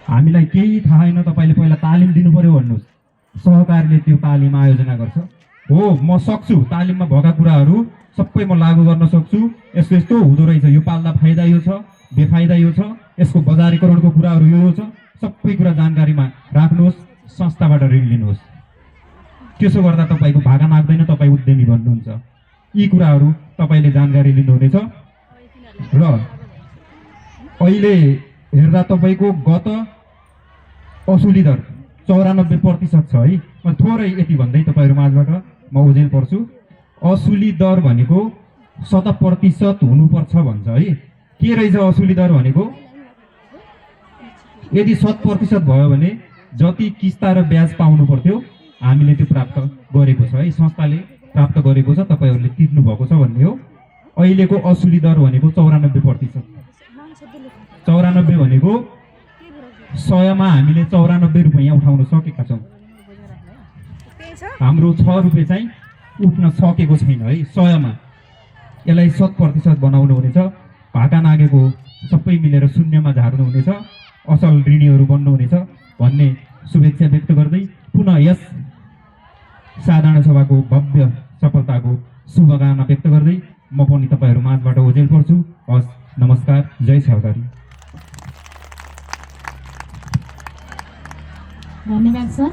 हामीलाई केही थाहा छैन, तपाईँले पहिला तालिम दिनु पर्यो भन्नुहोस्। सहकारीले त्यो तालिम आयोजना गर्छ। हो, म सक्छु, तालिममा भएका कुराहरू सबै म लागू गर्न सक्छु। यस्तो यस्तो हुँदो रहेछ, यो पाल्दा फाइदा यो छ, बेफाइदा यो छ, यसको बजारीकरणको कुराहरू यो छ, सबै कुरा जानकारीमा राख्नुहोस्। संस्थाबाट ऋण लिनुहोस्। त्यसो गर्दा तपाईँको भागा नाग्दैन, तपाईँ उद्यमी बन्नुहुन्छ। यी कुराहरू तपाईँले जानकारी लिनुहुनेछ। र अहिले हेर्दा तपाईँको गत असुली दर 94% छ है। म थोरै यति भन्दै तपाईँहरू माझबाट म ओझेल पर्छु। असुली दर भनेको 100% हुनुपर्छ भन्छ है। के रहेछ असुली दर भनेको? यदि 100% भयो भने जति किस्ता र ब्याज पाउनु पर्थ्यो हामीले त्यो प्राप्त गरेको छ है, संस्थाले प्राप्त गरेको छ, तपाईँहरूले तिर्नु भएको छ भन्ने हो। अहिलेको असुली दर भनेको 94%। 94 भनेको 100मा हामीले 94 रुपैयाँ उठाउन सकेका छौँ। हाम्रो 6 रुपैयाँ चाहिँ उठ्न सकेको छैन है 100मा। यसलाई 100% बनाउनु हुनेछ। भाका नागेको सबै मिलेर शून्यमा झार्नु हुनेछ। असल ऋणीहरू बन्नुहुनेछ भन्ने शुभेच्छा व्यक्त गर्दै पुनः यस साधारण सभाको भव्य सफलताको शुभकामना व्यक्त गर्दै म पनि तपाईँहरू माझबाट ओझेल पर्छु। हस्, नमस्कार, जय सहकारी। धन्यवाद सर।